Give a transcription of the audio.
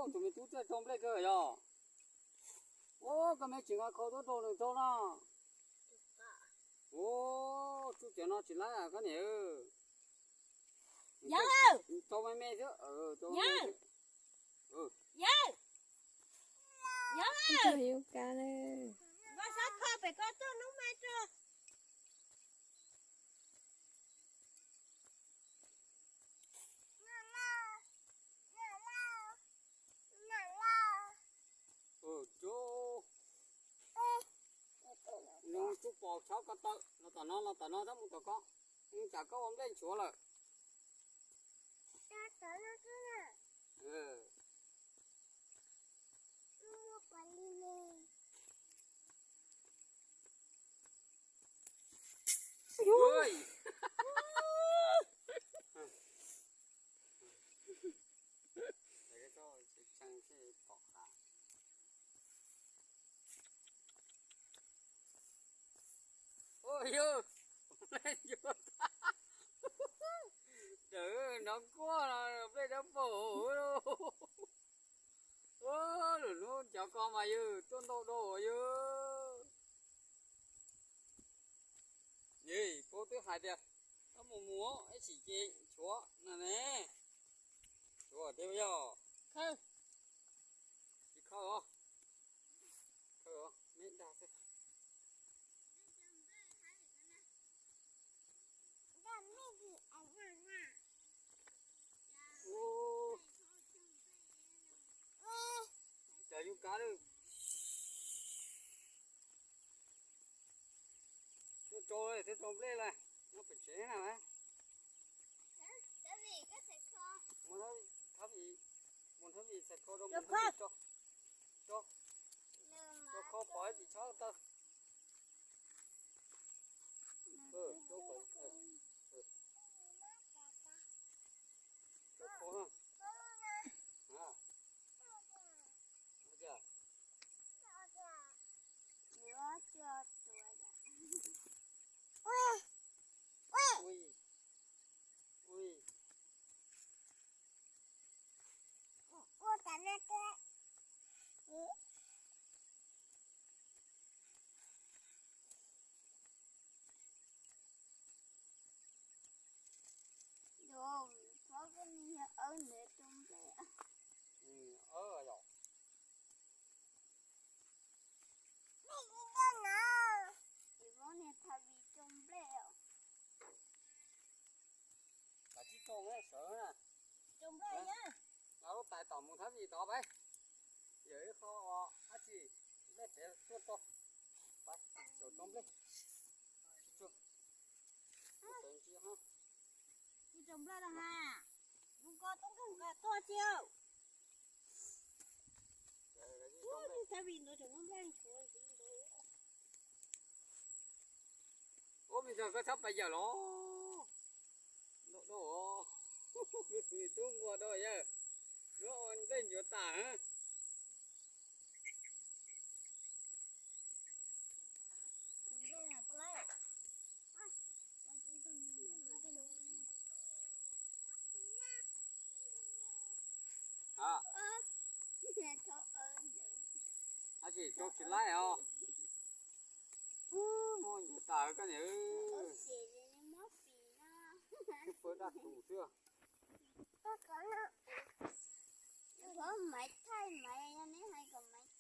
Tus me tub txawj rau nplej kawg yog. Ua koj me tsis nqa khau tuaj rau nws rau no. Ua tsuj cov no tsis laib koj niam. Rau me me xwb. Yawg, yawg, yawg, koj pem koj tuaj hnub mai rau. Nws tsuj pom tshab ko taw los tom no los tom no tab mus tom ko. Nws tsam koj ua nplej nchuav lawm. Ua yog, rawv nrov nkuaj no nplej dawb paug. Lwm hnub cov ko mas yog tuaj ntau dua yog. Paub twb hais tias koj mus mus ib sim ces tshuav na ne. Tshuav tiag yog. Tsis khaws os. Khaws os, me dag xwb. Cov yub kab lawm. Twb rau, twb rau nplej lawm, nyob pem tsev na. Mus thab vim, mus thab vim, txhais khau rau, mus thab vim tso, tso, tso khau pov ib tsob taw. Yog, phob koj niag yog awb ntawd rau nplej. Awb yog. Ces phob niag thab vim rau nplej os. Tais tib tsoom sawv na. Rau nplej na. Nqa lub tais tom mus thab vim tod pab. Yawm ib qho dab tsi nplej pem tuaj rau. Pab, saum rau nplej. Tsis rau nplej na ha. Zoo ko tub nkeeg nqa tuaj tsis. Thab vim ntawd tseem muaj nplej nchuav. Ub, me ntxawg koj txhob pais yawm los. Ntaum dau, tub nquag dau yawg. Nws nplej nchuav tas. Ab tsis rau tsis laib os. Muaj nchuav tas koj niam. Pw daj tus xwb. Maiv thaij maiv, yog neb hais kom maiv